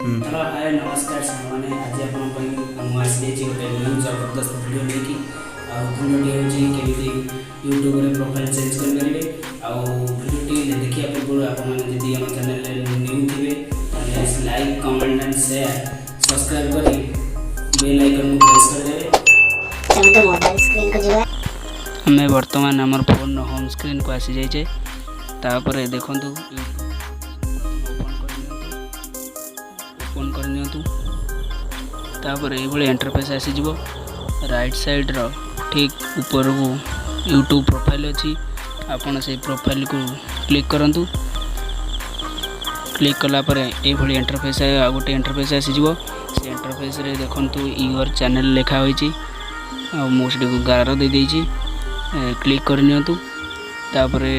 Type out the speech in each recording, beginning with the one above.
Hello, ହାଏ, ନମସ୍କାର ସାଙ୍ଗମାନେ। ଆଜି ଆପଣଙ୍କ ପାଇଁ ମୁଁ ଆସିଯାଇଛି ଗୋଟେ ନ୍ୟୁ ଜବରଦସ୍ତ ଭିଡ଼ିଓ ନେଇକି। ଆଉ ଭିଡ଼ିଓଟି ହେଉଛି କେମିତି ୟୁଟ୍ୟୁବରେ ପ୍ରୋଫାଇଲ୍ ଚେଞ୍ଜ କରିପାରିବେ। ଆଉ ଭିଡ଼ିଓଟି ଦେଖିବା ପୂର୍ବରୁ ଆପଣମାନେ ଯଦି ଆମ ଚ୍ୟାନେଲରେ ନ୍ୟୁ ଥିବେ, ତାହେଲେ like, comment and share, subscribe କରି ବେଲ୍ ଆଇକନ୍କୁ ପ୍ରେସ୍ କରିଦେବେ। ଚାଲନ୍ତୁ, ମୋବାଇଲ ସ୍କ୍ରିନକୁ ଯିବା। ଆମେ ବର୍ତ୍ତମାନ ଆମର ଫୋନ୍ର ହୋମ୍ ସ୍କ୍ରିନ୍କୁ ଆସିଯାଇଛେ। ତାପରେ ଦେଖନ୍ତୁ, ଓପନ୍ କରିନିଅନ୍ତୁ, ଓପନ୍ କରିନିଅନ୍ତୁ। ତାପରେ ଏଇଭଳି ଇଣ୍ଟରଫେସ୍ ଆସିଯିବ। ରାଇଟ୍ ସାଇଡ଼୍ର ଠିକ୍ ଉପରକୁ ୟୁଟ୍ୟୁବ୍ ପ୍ରୋଫାଇଲ୍ ଅଛି। ଆପଣ ସେଇ ପ୍ରୋଫାଇଲ୍କୁ କ୍ଲିକ୍ କରନ୍ତୁ। କ୍ଲିକ୍ କଲା ପରେ ଏଇଭଳି ଇଣ୍ଟରଫେସ୍, ଆଉ ଗୋଟେ ଇଣ୍ଟରଫେସ୍ ଆସିଯିବ। ସେ ଇଣ୍ଟରଫେସ୍ରେ ଦେଖନ୍ତୁ, your channel ଲେଖା ହୋଇଛି ଆଉ ମୁଁ ସେଠିକୁ ଗାର ଦେଇଦେଇଛି। କ୍ଲିକ୍ କରିନିଅନ୍ତୁ। ତାପରେ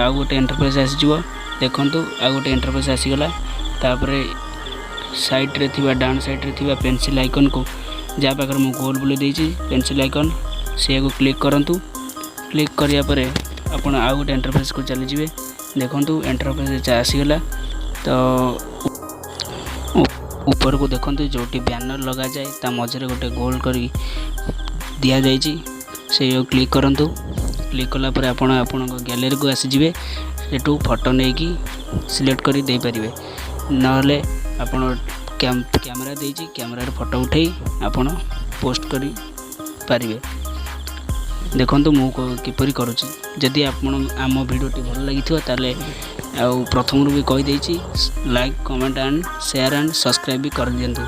ଆଉ ଗୋଟେ ଇଣ୍ଟରଫେସ୍ ଆସିଯିବ। ଦେଖନ୍ତୁ, ଆଉ ଗୋଟେ ଇଣ୍ଟରଫେସ୍ ଆସିଗଲା। ତାପରେ ସାଇଡ଼୍ରେ ଥିବା, ଡାହାଣ ସାଇଡ଼୍ରେ ଥିବା ପେନସିଲ୍ ଆଇକନ୍କୁ, ଯାହା ପାଖରେ ମୁଁ ଗୋଲ ବୁଲେଇ ଦେଇଛି ପେନସିଲ୍ ଆଇକନ୍, ସେଇଆକୁ କ୍ଲିକ୍ କରନ୍ତୁ। କ୍ଲିକ୍ କରିବା ପରେ ଆପଣ ଆଉ ଗୋଟେ ଇଣ୍ଟରଫେସ୍କୁ ଚାଲିଯିବେ। ଦେଖନ୍ତୁ, ଇଣ୍ଟରଫେସ୍ ଆସିଗଲା। ତ ଉପରକୁ ଦେଖନ୍ତୁ, ଯେଉଁଠି ବ୍ୟାନର୍ ଲଗାଯାଏ, ତା ମଝିରେ ଗୋଟେ ଗୋଲ କରି ଦିଆଯାଇଛି। ସେଇଆକୁ କ୍ଲିକ୍ କରନ୍ତୁ। କ୍ଲିକ୍ କଲା ପରେ ଆପଣ ଆପଣଙ୍କ ଗ୍ୟାଲେରୀକୁ ଆସିଯିବେ। ସେଠୁ ଫଟୋ ନେଇକି ସିଲେକ୍ଟ କରି ଦେଇପାରିବେ। ନହେଲେ ଆପଣ କ୍ୟାମେରା ଦେଇଛି, କ୍ୟାମେରାରେ ଫଟୋ ଉଠାଇ ଆପଣ ପୋଷ୍ଟ କରିପାରିବେ। ଦେଖନ୍ତୁ, ମୁଁ କିପରି କରୁଛି। ଯଦି ଆପଣ ଆମ ଭିଡ଼ିଓଟି ଭଲ ଲାଗିଥିବ, ତାହେଲେ ଆଉ ପ୍ରଥମରୁ ବି କହିଦେଇଛି, like, comment and share and subscribe ବି କରିଦିଅନ୍ତୁ।